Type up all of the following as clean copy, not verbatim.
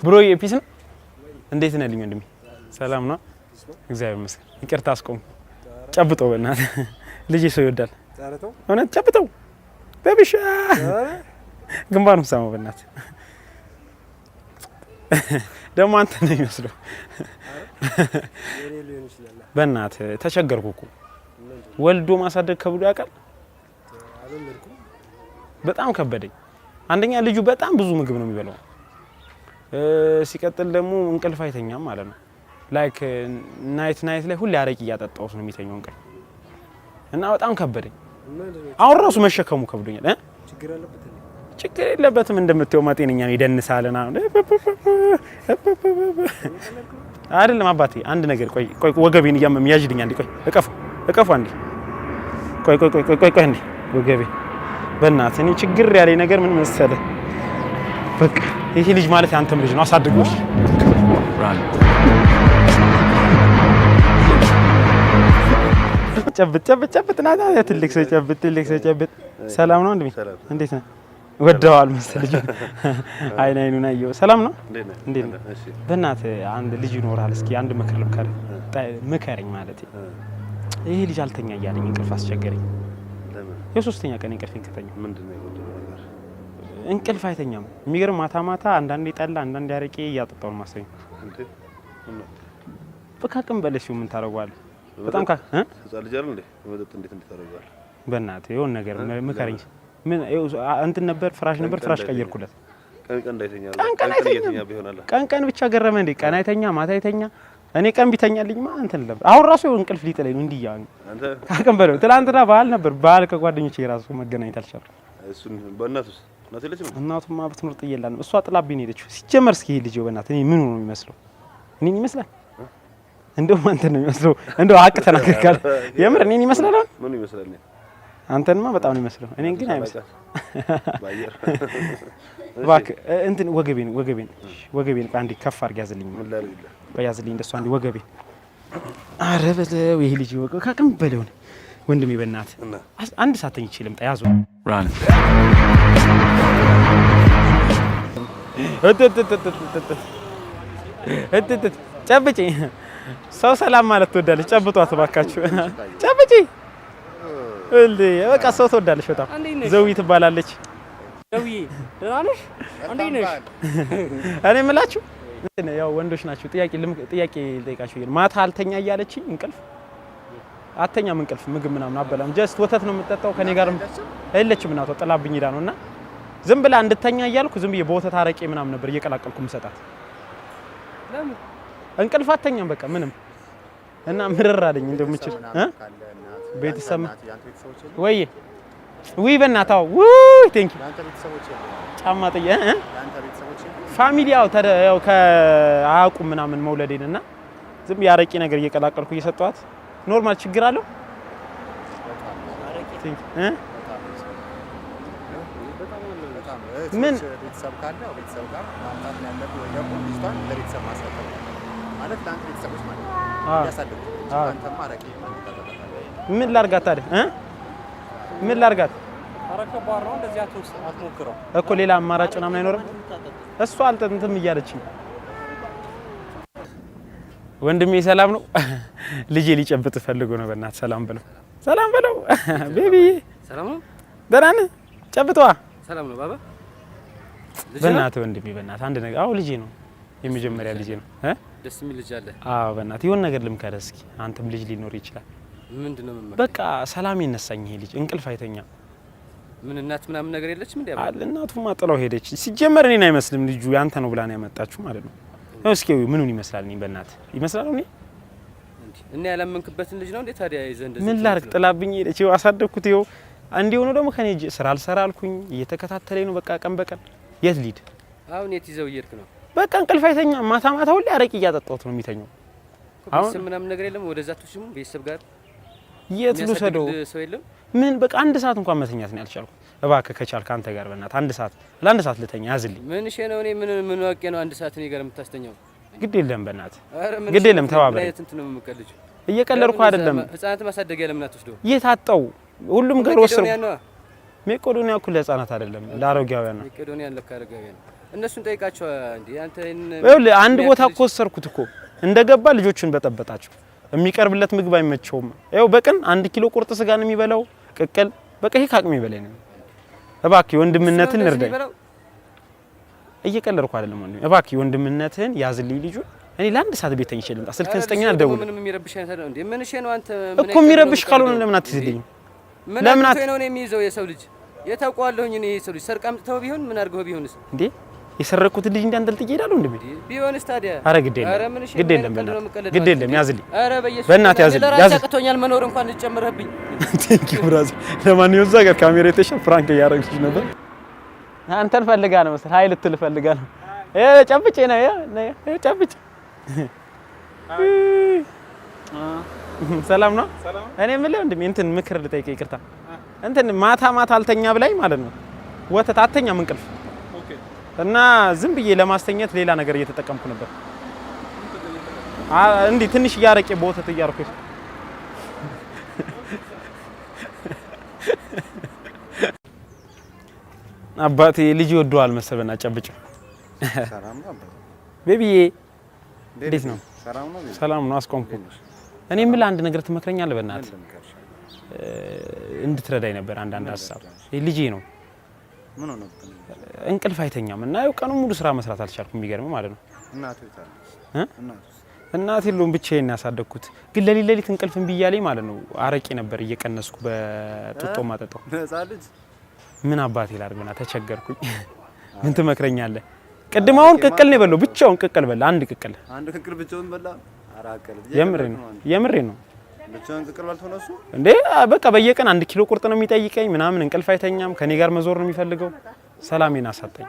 Bro peace ነው። እንዴት ነህ ልኝ ወንድሜ? ሰላም ነው? እግዚአብሔር ይመስገን። ይቅርታ አስቆም። ጨብጠው በእናትህ፣ ልጄ ሰው ይወዳል። እውነት ጨብጠው በብሻ ግንባሩን ሳመው በእናትህ። ደግሞ አንተ ነው የሚመስለው። በእናትህ ተቸገርኩ እኮ፣ ወልዶ ማሳደግ ከብዶ ያውቃል። በጣም ከበደኝ። አንደኛ ልጁ በጣም ብዙ ምግብ ነው የሚበላው። ሲቀጥል ደግሞ እንቅልፍ አይተኛም ማለት ነው። Like night night ላይ ሁሌ አረቂ እያጠጣሁት ነው የሚተኛው እንቅልፍ፣ እና በጣም ከበደኝ። አሁን ራሱ መሸከሙ ከብዶኛል። ችግር የለበትም፣ እንደምታየው ጤነኛ ነው። ይደንሳልና አይደለም አባቴ። አንድ ነገር፣ ቆይ ቆይ፣ ወገቤን እያመመኝ ያዥልኝ አንዴ። ቆይ እቀፉ እቀፉ አንዴ። ቆይ ቆይ ቆይ ቆይ ቆይ አንዴ ወገቤ በእናትህ። እኔ ችግር ያለኝ ነገር ምን መሰለህ? በቃ ይሄ ልጅ ማለት ያንተም ልጅ ነው፣ አሳድጎሽ። ጨብጥ ጨብጥ ጨብጥ ና ና፣ ትልቅ ሰው ጨብጥ፣ ትልቅ ሰው ጨብጥ። ሰላም ነው ወንድሜ? እንዴት ነህ? ወደዋል መሰለህ ልጅ፣ አይን አይኑን አየሁ። ሰላም ነው? እንዴት ነህ? በእናትህ አንድ ልጅ ይኖርሃል። እስኪ አንድ ምክር ልምከርህ፣ ምከረኝ ማለት። ይሄ ልጅ አልተኛ እያለኝ እንቅልፍ አስቸገረኝ። የሶስተኛ ቀን እንቅልፌን ከተኛሁ እንቅልፍ አይተኛም። የሚገርም ማታ ማታ አንዳንዴ ጠላ አንዳንዴ አረቄ እያጠጣሁ ነው ማስተኛው። በቃ አቅም በላይ ሲሆን ምን ታደርገዋለህ? በጣም ካ ህጻን ልጅ አይደል እንዴ? በመጠጥ እንዴት እንዴት ታደርገዋለህ? በእናትህ የሆነ ነገር ምከረኝ። ምን እንትን ነበር፣ ፍራሽ ነበር፣ ፍራሽ ቀየርኩለት። ቀን ቀን እንዳይተኛ ቀን ቀን አይተኛም። ቀን ቀን ብቻ ገረመ እንዴ? ቀን አይተኛ ማታ አይተኛ። እኔ ቀን ቢተኛልኝማ እንትን ነበር። አሁን ራሱ እንቅልፍ ሊጥለኝ ነው እንዲህ ያው ከአቅም በላይ። ትላንትና በዓል ነበር። በዓል ከጓደኞቼ ራሱ መገናኘት አልቻልኩም። እሱን በእናቱስ እናቱ የለችም? እናቱማ ብትኖር ጥዬላት ነው። እሷ ጥላብኝ ነው የሄደችው። ሲጀመር እስኪ ይሄ ልጅ በእናትህ እኔ ምኑ ነው የሚመስለው? እኔን ይመስላል? እንደውም አንተን ነው የሚመስለው። እንደው ሀቅ ተናገርካል። የምር እኔን ይመስላል? አሁን ምኑ ይመስላል? አንተንማ በጣም ነው የሚመስለው። እኔን ግን አይመስልም። እባክህ እንትን ወገቤን ወገቤን ወገቤን ቆይ አንዴ ከፍ አድርግ ያዝልኝ። ቆይ ያዝልኝ እንደሱ አንዴ ወገቤን። ኧረ በለው ይሄ ልጅ ወገብ ከአቅም በላይ ሆነ። ወንድሜ በእናትህ አንድ ሰዓት ተኝቼ ልምጣ። ያዙ። እጥጥ ጨብጪ። ሰው ሰላም ማለት ትወዳለች። ጨብጧት እባካችሁ ጨብጪ። እንዴ በቃ ሰው ትወዳለች በጣም። ዘዊ ትባላለች። ዘዊ ደህና ነሽ? እንዴት ነሽ? እኔ የምላችሁ ያው ወንዶች ናቸው። ጥያቄ ጥያቄ ልጠይቃችሁ። ማታ አልተኛ እያለችኝ እንቅልፍ አተኛም፣ እንቅልፍ ምግብ ምናምን አበላም፣ just ወተት ነው የምጠጣው። ከኔ ጋርም የለችም፣ እናቷ ጥላብኝ ሄዳ ነው፣ እና ዝም ብላ እንድተኛ እያልኩ ዝም ብዬ በወተት አረቄ ምናምን ነበር እየቀላቀልኩ የምሰጣት። እንቅልፍ አተኛም በቃ ምንም፣ እና ምርር አለኝ እንደምችል ቤተሰብ ወይ ውይ በእናትህ ውይ thank you ጫማ ጥዬ family ያው ያው ከአያውቁም ምናምን መውለዴን፣ እና ዝም የአረቄ ነገር እየቀላቀልኩ እየሰጠኋት normal ችግር አለው? ምን ቤተሰብ ካለ ቤተሰብ ጋር ማምጣት ነው ያለብህ፣ ወይ ደግሞ ልጅቷን ለቤተሰብ ማስረከብ ማለት ለአንተ ቤተሰቦች ማለት ነው ያሳድጉ። አንተማ አረቄ ምን ላድርጋት ታዲያ? ምን ላድርጋት? ኧረ ከባድ ነው። እንደዚህ አትሞክረው እኮ፣ ሌላ አማራጭ ምናምን አይኖርም። እሷ አልጠንትም እያለችኝ። ወንድሜ ሰላም ነው? ልጄ ሊጨብጥ ፈልጎ ነው። በእናትህ ሰላም በለው፣ ሰላም በለው baby ዬ። ሰላም ነው? ደህና ነህ? ጨብጠዋ። ሰላም ነው ባባ? በእናትህ ወንድሜ፣ በእናትህ አንድ ነገር። አዎ ልጄ ነው፣ የመጀመሪያ ልጄ ነው። ደስ የሚል ልጅ አለ። አዎ በእናትህ የሆነ ነገር ልምከርህ እስኪ። አንተም ልጅ ሊኖር ይችላል። ምንድን ነው የምመክረው? በቃ ሰላም ይነሳኝ ይሄ ልጅ፣ እንቅልፍ አይተኛም። ምን እናት ምናምን ነገር የለችም እንዴ? አለ፣ እናቱማ ጥላው ሄደች። ሲጀመር እኔን አይመስልም ልጁ፣ ያንተ ነው ብላ ነው ያመጣችሁ ማለት ነው። እስኪ ምኑን ይመስላል? እኔ በእናትህ ይመስላል እኔ እና ያላመንክበትን ልጅ ነው እንዴ ታዲያ ይዘህ እንደዚህ? ምን ላድርግ? ጥላብኝ ሄደች። ይኸው አሳደግኩት። ይኸው እንዲህ ሆኖ ደግሞ ከኔ ስራ አልሰራ አልኩኝ። እየተከታተለኝ ነው በቃ ቀን በቀን። የት ልሂድ? አሁን የት ይዘው እየሄድክ ነው? በቃ እንቅልፍ አይተኛም። ማታ ማታ ሁሌ አረቂ እያጠጣሁት ነው የሚተኛው። አሁን ቤተሰብ ምናምን ነገር የለም? ወደዛ ትውስሙ ቤተሰብ ጋር የት ልውሰደው? ሰው የለም? ምን በቃ አንድ ሰዓት እንኳን መተኛት ነው ያልቻልኩት። እባክህ ከቻልክ አንተ ጋር በእናትህ አንድ ሰዓት፣ ለአንድ ሰዓት ልተኛ፣ ያዝልኝ። ምን እሺ ነው? እኔ ምን ምን አውቄ ነው አንድ ሰዓት እኔ ጋር የምታስተኛው? ግድ የለም በእናትህ ግድ የለም፣ ተባበረኝ። እየቀለድኩ አይደለም። ህጻናት ማሳደጊያ ለምን አትወስደው? የት አጣው? ሁሉም ጋር ወሰድኩ። ሜቄዶኒያ እኮ ለህጻናት አይደለም፣ ለአረጋውያን ነው። ሜቄዶኒያ ለካ አረጋውያን። እነሱን ጠይቃቸው። እንዴ አንተ ይኸውልህ አንድ ቦታ እኮ ወሰድኩት እኮ እንደገባ ልጆቹን በጠበጣቸው። የሚቀርብለት ምግብ አይመቸውም። ይኸው በቀን 1 ኪሎ ቁርጥ ስጋ ነው የሚበላው፣ ቅቅል። በቃ ይሄ ከአቅሜ በላይ ነው። እባክህ ወንድምነትን እርዳኝ። እየቀለድኩ አይደለም ወንድሜ። እባክህ ወንድምነትህን ያዝልኝ ልጁን። እኔ ለአንድ ሰዓት ቤት ተኝቼ ልምጣ። ስልክህን ስጠኝና አልደውልም። ምንም የሚረብሽ አይነት አይደለም እንዴ? ምን እሺ ነው አንተ? እኮ የሚረብሽ ካልሆነ ለምን አትይዝልኝም? ምን ለምን ነው የሚይዘው የሰው ልጅ? የታውቀዋለሁኝ እኔ የሰው ልጅ ሰርቅ አምጥተው ቢሆን ምን አድርገው ቢሆንስ? እንዴ የሰረኩትን ልጅ እንዳንጠልጥዬ እሄዳለሁ እንዴ? ቢሆንስ ታዲያ? አረ ግድ የለም ግድ የለም፣ በእናትህ ግድ የለም፣ ያዝልኝ፣ በእናትህ ያዝልኝ፣ ያዝልኝ። አቅቶኛል መኖር እንኳን ልጨምርህብኝ። Thank you brother። ለማንኛውም እዛ ጋር ካሜራ የተሻ prank እያደረግሽ ነበር። አንተን ፈልጋ ነው መሰለህ፣ hi ልትል ፈልጋ ነው። ጨብጬ ነው ጨብጬ። ሰላም ነው። እኔ የምልህ ወንድሜ እንትን ምክር ልጠይቅህ፣ ይቅርታ። እንትን ማታ ማታ አልተኛ ብላኝ ማለት ነው፣ ወተት አተኛም እንቅልፍ እና ዝም ብዬ ለማስተኛት ሌላ ነገር እየተጠቀምኩ ነበር። እንዲህ ትንሽ እያረቄ በወተት እያደረኩ። አባቴ ልጅ ይወደዋል መሰለህ። ጨብጭ baby ዬ፣ እንዴት ነው? ሰላም ነው? አስቆምኩ። እኔ የምልህ አንድ ነገር ትመክረኛለህ? በእናትህ እንድትረዳኝ ነበር አንዳንድ ሀሳብ። ልጄ ነው፣ እንቅልፍ አይተኛም እና ያው ቀኑን ሙሉ ስራ መስራት አልቻልኩም። የሚገርም ማለት ነው። እናት የለውም፣ ብቻዬን ያሳደግኩት። ግን ለሊት ለሊት እንቅልፍ እምቢ እያለኝ ማለት ነው አረቄ ነበር እየቀነስኩ በጡጦ ማጠጣው። ምን አባቴ ላድርግ? ምና ተቸገርኩኝ። ምን ትመክረኛለህ? ቅድም አሁን ቅቅል ነው የበላው፣ ብቻውን ቅቅል በላ። አንድ ቅቅል። አንድ ቅቅል ብቻውን በላ። የምሬ ነው፣ የምሬ ነው። ብቻውን ቅቅል በልቶ ነው እሱ እንዴ? በቃ በየቀን 1 ኪሎ ቁርጥ ነው የሚጠይቀኝ ምናምን። እንቅልፍ አይተኛም። ከኔ ጋር መዞር ነው የሚፈልገው። ሰላሜን አሳጣኝ።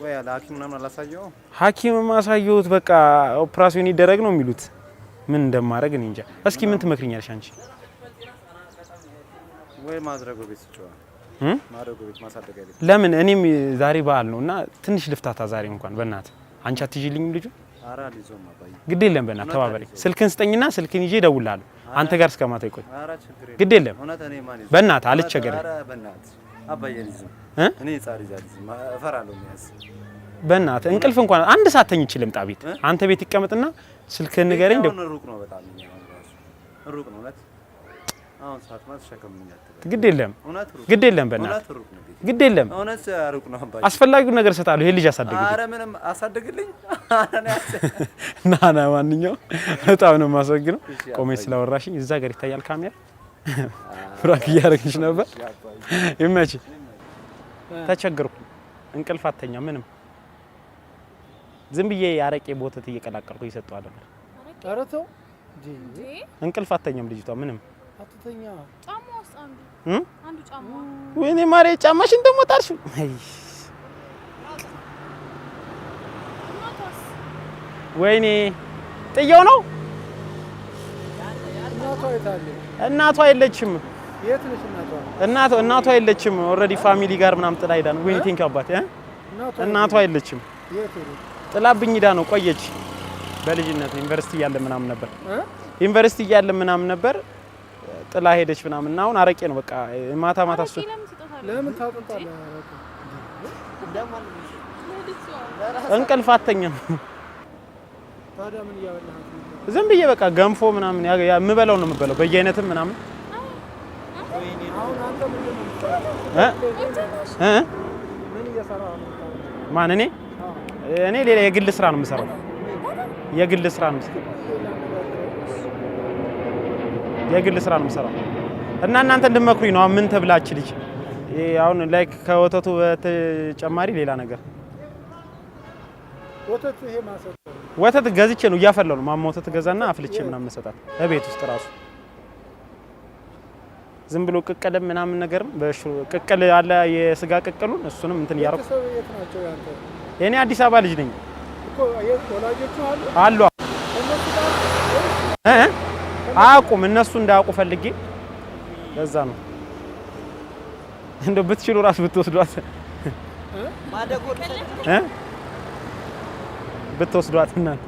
ወይ ሐኪም ምናምን አላሳየኸውም? ሐኪም ማሳየሁት በቃ ኦፕራሲዮን ይደረግ ነው የሚሉት። ምን እንደማደርግ እኔ እንጃ። እስኪ ምን ትመክሪኛለሽ አንቺ? ወይ ማድረጎ ቤት ስጫዋ ማድረጎ ቤት ማሳደጊያ ቤት። ለምን እኔም ዛሬ በዓል ነው እና ትንሽ ልፍታታ ዛሬ እንኳን በእናትህ አንቺ አትይዥልኝም ልጁ? ኧረ አልይዘውም አባዬ። ግድ የለም በእናትህ ተባበረኝ። ስልክን ስጠኝና ስልክን ይዤ እደውልልሃለሁ። አንተ ጋር እስከ ማታ ይቆይ። ኧረ ችግር የለም። ግድ የለም እውነት እኔ ማን ይዘው? በእናትህ አልቸገርም። ኧረ በእናትህ አባዬ አልይዝም። እኔ ህፃን ልጅ አልይዝም፣ እፈራለሁ መያዝ። በእናትህ እንቅልፍ እንኳን አንድ ሰዓት ተኝቼ ልምጣ ቤት። አንተ ቤት ይቀመጥና ስልክህን ንገረኝ። አሁን ሩቅ ነው በጣም፣ እኛ አሁን ራሱ ሩቅ ነው እውነት። አሁን ሰዓት ማለት ሸከም አትበል። ግድ የለም እውነት ሩቅ ግድ የለም በእናትህ እውነት ሩቅ ነው ቤቴ። ግድ የለም። እውነት ሩቅ ነው አባዬ። አስፈላጊውን ነገር እሰጥሃለሁ። ይሄ ልጅ አሳድግልኝ። ኧረ ምንም አሳድግልኝ። ና ና፣ ማንኛውም በጣም ነው የማመሰግነው ቆሜ ስላወራሽኝ። እዛ ጋር ይታያል ካሜራ። Prank እያደረግሽ ነበር። ይመችህ። ተቸገርኩ። እንቅልፍ አተኛ ምንም ዝም ብዬ አረቄ በወተት እየቀላቀልኩ እየሰጠኋት ነበር። ኧረ ተው እንቅልፍ አተኛም ልጅቷ ምንም። አትተኛ። ጫማ ውስጥ አንዱ አንዱ ጫማ። ወይኔ ማሬ ጫማሽን ደግሞ ጣልሽው። አይ እናቷስ? ወይኔ ጥየው ነው። እናቷ የት አለች? እናቷ የለችም። የት ነች እናቷ? እናቷ የለችም። Already family ጋር ምናምን ጥላ ሄዳ ነው። ወይኔ thank you አባቴ። እናቷ እናቷ የለችም። የት ሄደች? ጥላብኝ ሄዳ ነው። ቆየች። በልጅነት ዩኒቨርሲቲ እያለ ምናምን ነበር እ? ዩኒቨርሲቲ እያለ ምናምን ነበር ጥላ ሄደች ምናምን እና አሁን አረቄ ነው በቃ ማታ ማታ እሱ አረቄ ለምን ትጠጣለህ? ለምን ታጠጣለህ? አረቄ? እንቅልፍ አተኛም። ታዲያ ምን እያበላሃት ነው? ዝም ብዬ በቃ ገንፎ ምናምን የምበላው ነው የምበላው በየአይነትም ምናምን። አሁን አንተ ምንድን ነው የምትሰራው? እ እ ምን እየሰራህ ነው? ማን እኔ? እኔ ሌላ የግል ስራ ነው የምሰራው። የግል ስራ ነው የምሰራው። የግል ስራ ነው የምሰራው እና እናንተ እንድመክሩኝ ነው። አሁን ምን ተብላች ልጅ ይሄ አሁን like ከወተቱ በተጨማሪ ሌላ ነገር ወተት ይሄ ማሰጠ ወተት ገዝቼ ነው እያፈላሁ ነው። ማማ ወተት ገዛና አፍልቼ ምናምን መሰጣት እቤት ውስጥ ራሱ ዝም ብሎ ቅቅልም ምናምን ነገርም በሽሮ ቅቅል አለ የስጋ ቅቅሉን እሱንም እንትን እያደረኩ። ቤተሰብ የት ናቸው ያንተ? የኔ አዲስ አበባ ልጅ ነኝ። እኮ የት ወላጆቹ አሉ? አሉ። ከእነሱ ጋር ወይስ? እ አያውቁም። እነሱ እንዳያውቁ ፈልጌ ለዛ ነው። እንደው ብትችሉ ራሱ ብትወስዷት እ ብትወስዷት እናንተ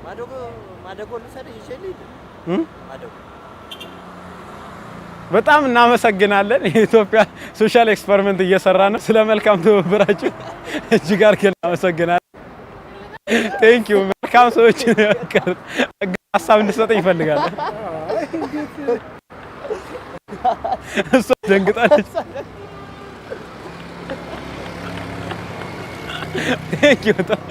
ማደጎ ማደጎ ልውሰድ ይዤ ልሂድ። እ ማደጎ በጣም እናመሰግናለን። የኢትዮጵያ social experiment እየሰራ ነው። ስለ መልካም ትብብራችሁ እጅግ አድርገን እናመሰግናለን። Thank you። መልካም ሰዎች ሀሳብ እንድሰጠኝ ይፈልጋል። እሷ ደንግጣለች። Thank you በጣም።